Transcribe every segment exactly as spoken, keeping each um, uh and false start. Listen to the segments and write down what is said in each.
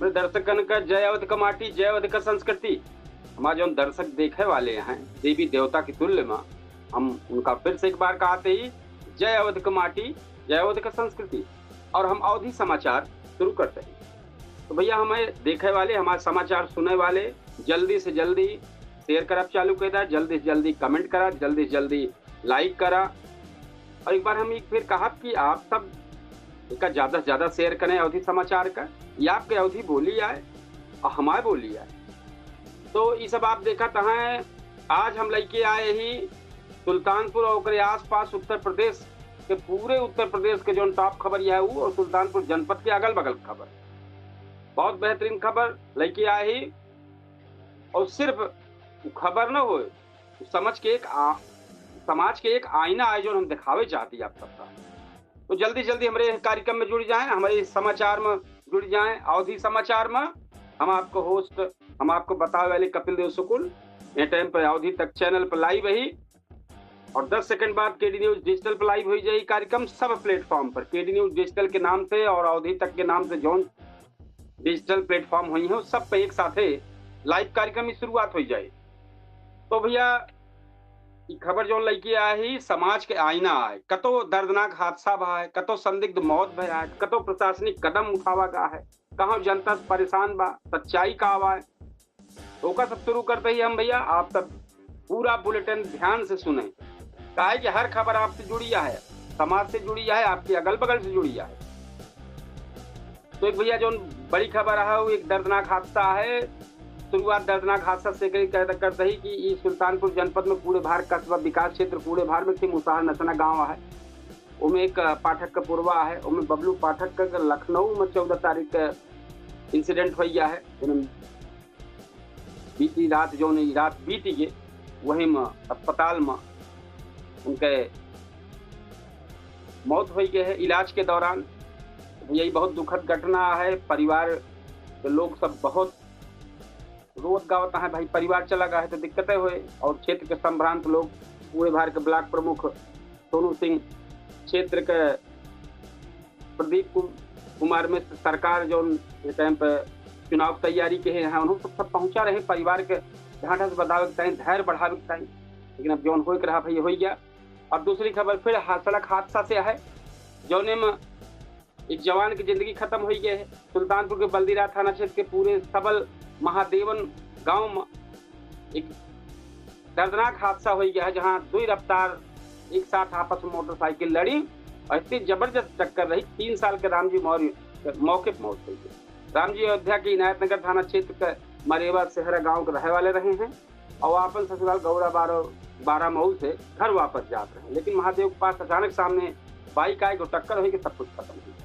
दर्शकन का जय अवध का माटी, जय अवध का संस्कृति। हमार जौन दर्शक देखे वाले हैं, देवी देवता के तुल्य में, हम उनका फिर से एक बार कहते ही, जय अवध का माटी, जय अवध का संस्कृति। और हम अवधी समाचार शुरू करते हैं। तो भैया, हमें देखे वाले, हमारे समाचार सुने वाले, जल्दी से जल्दी share करब चालू कर दा, जल्दी से जल्दी comment करा, जल्दी से जल्दी like करा। और एक बार हम एक फिर कहब कि आप सब एका ज्यादा से ज्यादा share करें अवधी समाचार का। ये आपके अवधी बोली आए और हमारे बोली आए। तो ये सब आप देखत हैं, आज हम लेके आए ही सुल्तानपुर और ओकरे आसपास उत्तर प्रदेश के, पूरे उत्तर प्रदेश के जौन top खबर यह है वो, और सुल्तानपुर जनपद के अगल बगल की खबर। बहुत बेहतरीन खबर लेके आए ही। और सिर्फ खबर न होए, समाज के एक आ-, समाज के एक आईना आए, जौन हम दिखावे चाहती आप सबका। तो जल्दी जल्दी हमरे कार्यक्रम में जुड़ जाएं, हमरे इस समाचार में जुड़ जाएं, अवधी समाचार में। हम आपको host, हम आपको बतावे वाले कपिल देव शुक्ल। ये time पर अवधी तक channel पर live ही, और दस second बाद के डी न्यूज डिजिटल पर live हो जाए कार्यक्रम सब platform पर, के डी न्यूज डिजिटल के नाम से और अवधी तक के नाम से जौन digital platform हुई हो, सब पे एक साथे live कार्यक्रम की शुरुआत हो जाए। तो भैया, ई खबर जौन लेके आए ही, समाज के आईना आए, कतो दर्दनाक हादसा भा है, कतो संदिग्ध मौत भा है, कतो प्रशासनिक कदम उठावा गा है, कहाँ जनता परेशान बा, सच्चाई का आवा है। तो ओका सब शुरू करते ही हम भैया, आप सब पूरा bulletin ध्यान से सुने, काहे कि हर खबर आपसे जुड़ी है, समाज से जुड़ी है, आपके अगल बगल से जुड़ी है। तो एक भैया, जौन बड़ी खबर है, वो एक दर्दनाक हादसा है। शुरुआत दर्दनाक हादसा से करी, कर-, करते ही कि ई सुल्तानपुर जनपद में कूड़ेभार कस्बा विकास क्षेत्र कूड़ेभार में एक ठे मुसहर नचना गांव है। ओमे एक, अ, पाठक का पुरवा है, ओमे बबलू पाठक का लखनऊ में चौदह तारीख का incident हो गया है। ओमे बीती रात, जौन ई रात बीती गए, वही में अस्पताल में उनके मौत हो गए है इलाज के दौरान। यही बहुत दुखद घटना है। परिवार के लोग सब बहुत रोत गावत है भाई, परिवार चला गया है तो दिक्कतें हुए। और क्षेत्र के संभ्रांत लोग, कूड़ेभार के block प्रमुख सोनू सिंह, क्षेत्र के प्रदीप कु-, कुमार मिश्र, सरकार जौन ये time पे चुनाव की तैयारी के हैं, उन्होंने सब, सब पहुंचा रहे, परिवार के ढांढस बढ़ावे के ताईं, धैर्य बढ़ावे के ताईं, लेकिन अब जौन होए के रहा भाई, हो गया। और दूसरी खबर फिर हा-, सड़क हादसा से है, जौने में एक जवान की जिंदगी खत्म हो गई है। सुल्तानपुर के बलदीरा थाना क्षेत्र के पूरे सबल महादेवन गांव में एक दर्दनाक हादसा हो गया है, जहां दुई रफ्तार एक साथ आपस में मोटरसाइकिल लड़ी और इतनी जबरदस्त टक्कर रही, तीन साल के रामजी मौर्य के मौके पर मौत हो गई। रामजी अयोध्या के इनायतनगर थाना क्षेत्र के मरेवा सेहरा गांव के रहे वाले रहे हैं और आपन ससुराल गौरा बारो-, बारा मऊ से घर वापस जात रहे, लेकिन महादेव के पास अचानक सामने बाइक आए, टक्कर हुई कि सब कुछ खत्म हो गया।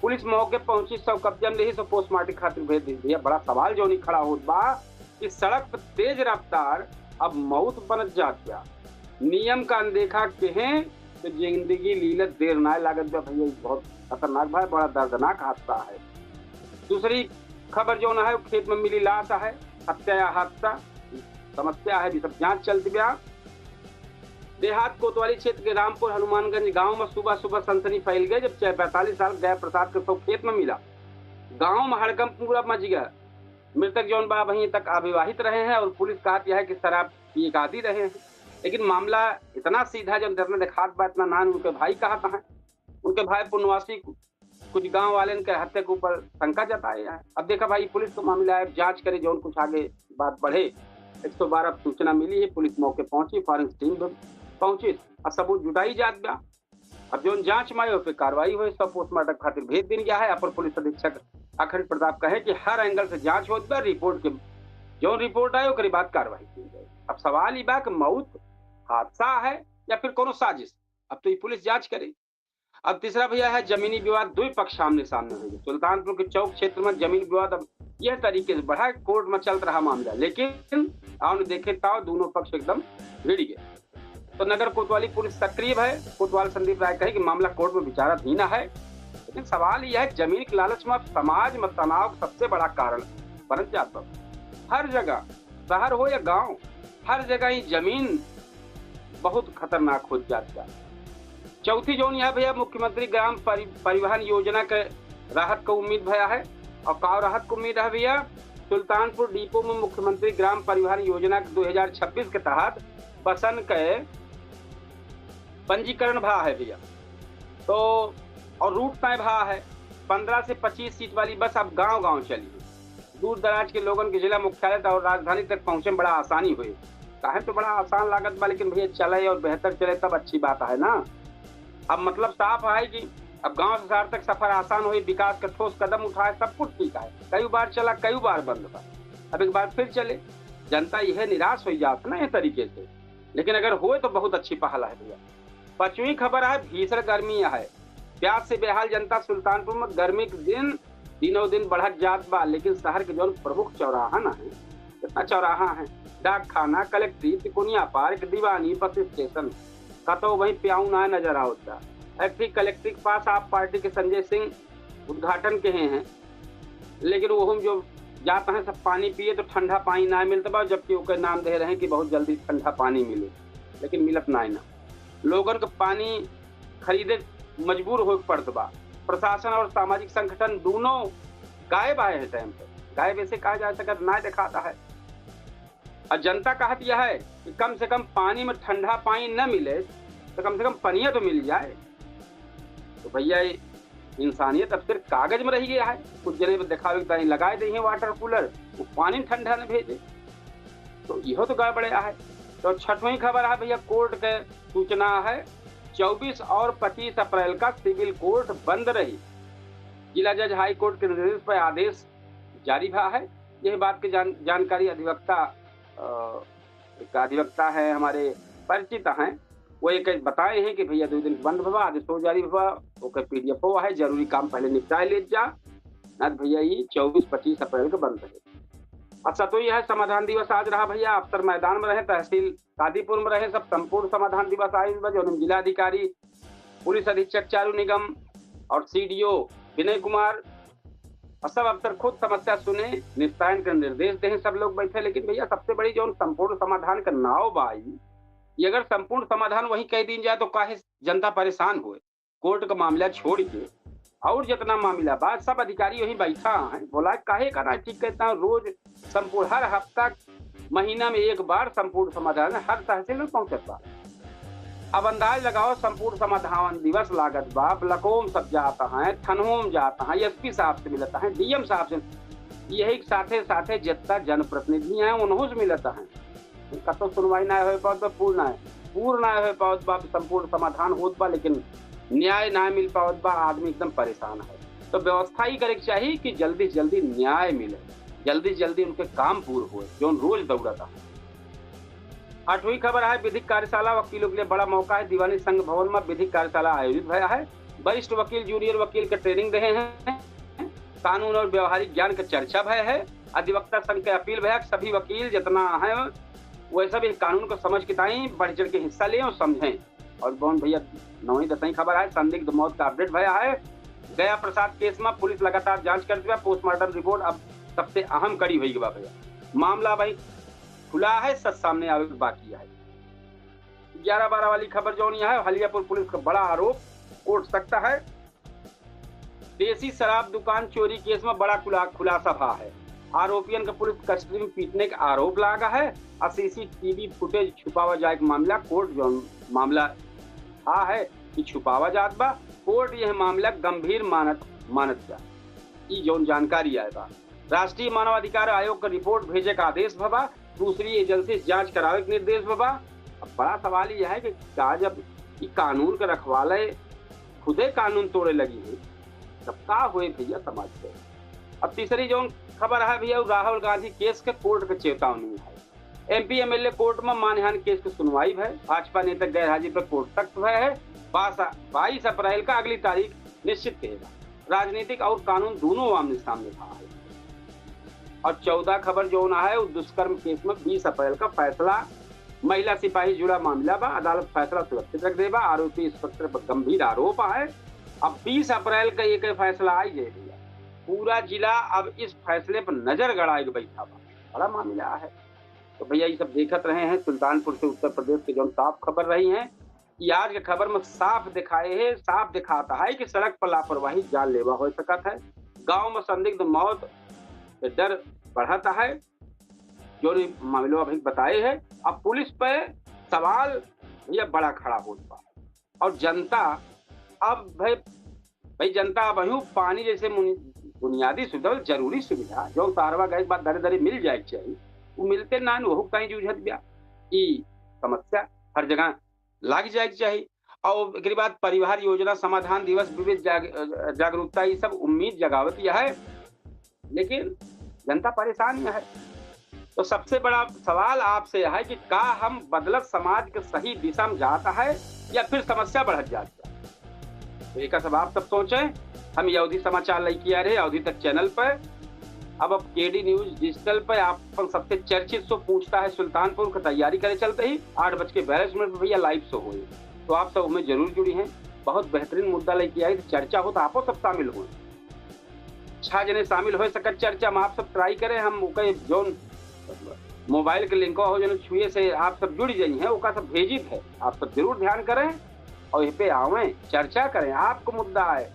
पुलिस मौके पहुंची, शव कब्जा में लेही, शव पोस्टमार्टम खातिर भेज दी। भैया, बड़ा सवाल जौन ही खड़ा होत बा कि सड़क पर तेज रफ्तार अब मौत बनत जात बा। नियम का अनदेखा केहें तो जिंदगी लीलत देर ना लागत बा भैया। ई बहुत खतरनाक भाई, बड़ा दर्दनाक हादसा है। दूसरी खबर जौन है, खेत में मिली लाश है, हत्या या हादसा, समस्या है, अभी सब जांच चलत बा। देहात कोतवाली क्षेत्र के रामपुर हनुमानगंज गांव में सुबह सुबह सनसनी फैल गई, जब चार पैंतालीस साल गया प्रसाद के शव खेत में मिला। गांव में हड़कंप पूरा मच गया। मृतक जौन बा, वहीं तक अविवाहित रहे हैं और पुलिस कहत यह है कि शराब पिए के आदी रहे हैं, लेकिन मामला इतना सीधा, जौन जितना देखात बा, इतना नान उनके भाई कहत हैं। उनके भाई पुनवासी कु-, कुछ गांव वाले इनके हत्या के ऊपर शंका जताए हैं। अब देखा भाई, पुलिस का मामला है, अब जांच करे, जौन कुछ आगे बात बढ़े। एक सौ बारह सूचना मिली है, पुलिस मौके पहुंची, forensic team भी पहुंची, अब सबूत जुटाई जात बा। अब जौन जांच में आए, उस पे कार्रवाई होए, शव पोस्टमार्टम खातिर भेज दिन गया है। अपर पुलिस अधीक्षक अखंड प्रताप कहे कि हर angle से जांच होत बा, रिपोर्ट के जौन रिपोर्ट आए, ओकरे बाद कार्रवाई की जाए। अब सवाल ई बा कि मौत हादसा है या फिर कोनो साजिश, अब तो ये पुलिस जांच करे। अब तीसरा भैया है जमीनी विवाद, दुई पक्ष आमने सामने हो गए। सुल्तानपुर के चौक क्षेत्र में जमीन विवाद अब यह तरीके से बढ़ा, कोर्ट में चलत रहा मामला, लेकिन आउन देखे ताव दोनों पक्ष एकदम भिड़ गए। तो नगर कोतवाली पुलिस सक्रिय है। कोतवाल संदीप राय कहे कि मामला कोर्ट में विचाराधीन है, लेकिन सवाल यह है कि जमीन के लालच में समाज में तनाव सबसे बड़ा कारण बनत जात बा। हर जगह, शहर हो या गांव, हर जगह ही जमीन बहुत खतरनाक हो जात बा। चौथी जौन यह भैया, मुख्यमंत्री ग्राम परि-, परिवहन योजना के राहत का उम्मीद भया है। और का राहत के उम्मीद है भैया? सुल्तानपुर डिपो में मुख्यमंत्री ग्राम परिवहन योजना के दो हजार छब्बीस के तहत बसन के पंजीकरण भा है भैया। तो और रूट तय भा है, पन्द्रह से पच्चीस सीट वाली बस अब गांव गांव चली है। दूर दराज के लोगन के जिला मुख्यालय तक और राजधानी तक पहुंचे में बड़ा आसानी हुई। काहे तो बड़ा आसान लागत बा, लेकिन भैया चले और बेहतर चले तब अच्छी बात है ना। अब मतलब साफ है कि अब गांव से शहर तक सफर आसान होई, विकास के ठोस कदम उठाए, सब कुछ ठीक है। कई बार चला, कई बार बंद बा, अब एक बार फिर चले। जनता यह निराश हो जात ना ये तरीके से, लेकिन अगर होए तो बहुत अच्छी पहल है भैया। पांचवी खबर है, भीषण गर्मी है, प्यास से बेहाल जनता सुल्तानपुर में गर्मी के दिन दिनों दिन बढ़त जात बा, लेकिन शहर के जौन प्रमुख चौराहा ना है, कितना चौराहा है, डाक खाना, कलेक्ट्री, तिकोनिया पार्क, दीवानी, बस स्टेशन, कतौ वही प्याऊ ना नजर आवत बा। एक ठीक कलेक्ट्री के पास आप पार्टी के संजय सिंह उद्घाटन के हैं, लेकिन वो हम जो जात हैं सब पानी पिए तो ठंडा पानी ना मिलत बा, जबकि ओकर नाम दे रहे हैं कि बहुत जल्दी ठंडा पानी मिले, लेकिन मिलत ना है ना। लोगन के पानी खरीदे मजबूर हो पड़त बा। प्रशासन और सामाजिक संगठन दोनों गायब आए हैं टाइम पे, गायब ऐसे कहा जा सकत ना दिखाता है। और जनता कहत यह है कि कम से कम पानी में ठंडा पानी न मिले तो कम से कम पनिया तो मिल जाए। तो भैया ये इंसानियत अब सिर्फ कागज में रह गया है। कुछ जने पर दिखावे के ताई लगाए दे हैं वाटर कूलर, वो पानी ठंडा न भेजे, तो यह तो गड़बड़े है। तो छठवीं खबर है भैया, कोर्ट के सूचना है, चौबीस और पच्चीस अप्रैल का सिविल कोर्ट बंद रही। जिला जज हाई कोर्ट के निर्देश पर आदेश जारी भा है। यह बात की जान-, जानकारी अधिवक्ता, अ, एक अधिवक्ता है हमारे परिचित हैं, वो एक बताए हैं कि भैया दो दिन बंद भवा, आदेशो जारी भवा, ओकर पीडीएफओ है, जरूरी काम पहले निपटाए ले जा, ना तो भैया ये चौबीस पच्चीस अप्रैल के बंद है। अच्छा, तो यह समाधान दिवस आज रहा भैया, अफसर मैदान में रहे, तहसील कादीपुर में रहे, सब संपूर्ण समाधान दिवस आयोजित बा, जौन जिला अधिकारी, पुलिस अधीक्षक चारू निगम और सीडीओ विनय कुमार और सब अफसर खुद समस्या सुने, निस्तारण के निर्देश दे, सब लोग बैठे। लेकिन भैया, सबसे बड़ी जौन संपूर्ण समाधान का नाव बा आई, ये अगर संपूर्ण समाधान वहीं कह दीन जाए तो काहे जनता परेशान होए? कोर्ट का मामला छोड़ के और जितना मामला बा, सब अधिकारी वहीं बैठा हैं। बोला काहे का ना ठीक कहता हूँ, रोज संपूर्ण हर हफ्ता महीना में एक बार संपूर्ण समाधान हर तहसील में पहुंचत बा। अब अंदाज लगाओ, संपूर्ण समाधान दिवस लागत बा, ब्लकों में सब जात हैं, थानों में जात हैं, एसपी साहब से मिलत हैं, डीएम साहब से, यही साथे साथे जितना जनप्रतिनिधि हैं उन्हों से मिलत हैं। कतौ सुनवाई ना होए पावत बा, पूर्ण ना है, पूर्ण ना होए पावत बा, संपूर्ण समाधान होत बा, लेकिन न्याय ना मिल पावत बा, आदमी एकदम परेशान है। तो व्यवस्था ही करे के चाही कि जल्दी से जल्दी न्याय मिले, जल्दी से जल्दी उनके काम पूर्ण होए, जौन रोज दौड़त है। आठवीं खबर है, विधिक कार्यशाला, वकीलों के लिए बड़ा मौका है। दीवानी संघ भवन में विधिक कार्यशाला आयोजित भया है। वरिष्ठ वकील जूनियर वकील के ट्रेनिंग देहे हैं, कानून और व्यवहारिक ज्ञान के चर्चा भय है। अधिवक्ता संघ के अपील भया कि सभी वकील जितना हैं वैसे भी कानून को समझ के ताई बढ़ चढ़ के हिस्सा लें और समझें। और बहुत भैया नौवीं दसवीं खबर है, संदिग्ध मौत का अपडेट भया है। गया प्रसाद केस में पुलिस लगातार जांच करती है, पोस्टमार्टम रिपोर्ट अब सबसे अहम कड़ी होई बा भैया। मामला भाई खुला है, सच सामने आवे के बाकी है। ग्यारह बारह वाली खबर जौन यह है, हलियापुर पुलिस का बड़ा आरोप, कोर्ट सकता है। देसी शराब दुकान चोरी केस में बड़ा खुला-, खुलासा भा है। आरोपियन का पुलिस कस्टडी में पीटने का आरोप लागा है और सीसीटीवी फुटेज छुपावा जाए के मामला, कोर्ट जौन मामला भा है कि छुपावा जात बा, कोर्ट यह मामला गंभीर मानत, मानत बा। ई जौन जानकारी आए बा, राष्ट्रीय मानवाधिकार आयोग का रिपोर्ट भेजे का आदेश भवा, दूसरी एजेंसी से जांच करावे के निर्देश भवा। अब बड़ा सवाल यह है कि का जब ई कानून के रखवाले खुदे कानून तोड़े लगी है, तब का होए भैया समाज के? अब तीसरी जौन खबर है भैया, उ राहुल गांधी केस के कोर्ट के चेतावनी है। एमपी एमएलए कोर्ट में मानहानि केस की सुनवाई भय, भाजपा नेता गैर हाजिर पर कोर्ट सख्त भय है। बास-, बाईस अप्रैल का अगली तारीख निश्चित कहेगा। राजनीतिक और कानून दोनों आमने सामने भा है। और चौदह खबर जौन है, उ दुष्कर्म केस में बीस अप्रैल का फैसला, महिला सिपाही जुड़ा मामला बा, अदालत फैसला सुरक्षित रख देबा, आरोपी इंस्पेक्टर पर गंभीर आरोप है। अब बीस अप्रैल का एक फैसला आई जाए भैया, पूरा जिला अब इस फैसले पर नजर गड़ाए के बैठा बा। बड़ा मामला है। तो भैया, ये सब देखत रहे हैं सुल्तानपुर से उत्तर प्रदेश के जौन टॉप खबर रही हैं, कि आज के खबर में साफ दिखाए है, साफ दिखाता है कि सड़क पर लापरवाही जानलेवा हो सकत है। गांव में संदिग्ध मौत के डर बढ़त है, जो मामलो अभी बताए है। अब पुलिस पे सवाल भैया बड़ा खड़ा होत बा। और जनता अब भाई, भाई जनता अब यूं पानी जैसे मुन-, बुनियादी सुविधा, जरूरी सुविधा, जो शहरवा गए के बाद दरे दरे मिल जाए के चाहिए, वो मिलते ना, वहू कहीं जूझत बा। ई समस्या हर जगह लाग जाए के चाहिए। और एकरी बाद परिवार योजना समाधान दिवस, विविध जाग-, जागरूकता, ये सब उम्मीद जगावत यह है, लेकिन जनता परेशान यह है। तो सबसे बड़ा सवाल आपसे यह है कि का हम बदलत समाज के सही दिशा में जात है या फिर समस्या बढ़त जात है? तो एक सब आप सब सोचें। हम अवधी समाचार लेके आ रहे हैं अवधी तक चैनल पर। अब, अब केडी न्यूज डिजिटल पर आप अपन सबसे चर्चित शो पूछता है सुल्तानपुर की तैयारी करे चलते ही आठ बज के बयालीस मिनट में भैया लाइव शो होई, तो आप सब हमें जरूर जुड़ी हैं। बहुत बेहतरीन मुद्दा लेके आई, तो चर्चा हो तो आपो सब शामिल हो। छह जने शामिल हो सकत चर्चा में, आप सब ट्राई करें। हम ओके जौन मोबाइल के लिंक हो, जौन छुए से आप सब जुड़ जाई हैं, ओका सब भेजित है, आप सब जरूर ध्यान करें। और यहाँ पे आवें, चर्चा करें, आपको मुद्दा आए,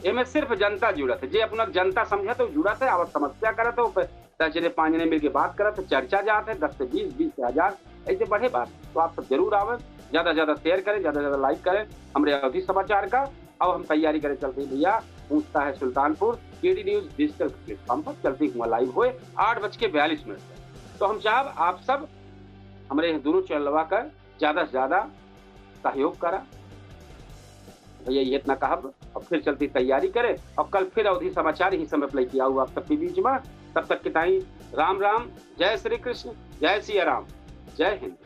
एमे सिर्फ जनता जुड़त है। जे अपना जनता समझत है, वो जुड़त है, आवत समस्या करत है, ओपे दस जने पाँच जने मिलके बात करत है, चर्चा जात है, दस से बीस, बीस से हजार, ऐसे बढ़े बात। तो आप सब जरूर आवें, ज्यादा से ज्यादा शेयर करें, ज्यादा से ज्यादा लाइक करें हमरे अवधी समाचार का। अब हम तैयारी करे चलते हैं भैया, पूछता है सुल्तानपुर, केडी न्यूज डिजिटल प्लेटफॉर्म पर चलते हुआ लाइव होए आठ बज के बयालीस मिनट पर। तो हम चाहब आप सब हमरे दोनों चैनलवा का ज्यादा से ज्यादा सहयोग करा भैया, ये इतना कहब। और फिर चलती तैयारी करे और कल फिर अवधी समाचार ही समय पर लेके आऊ आप सबके बीच में। तब तक की ताई राम राम, जय श्री कृष्ण, जय सिया राम, जय हिंद।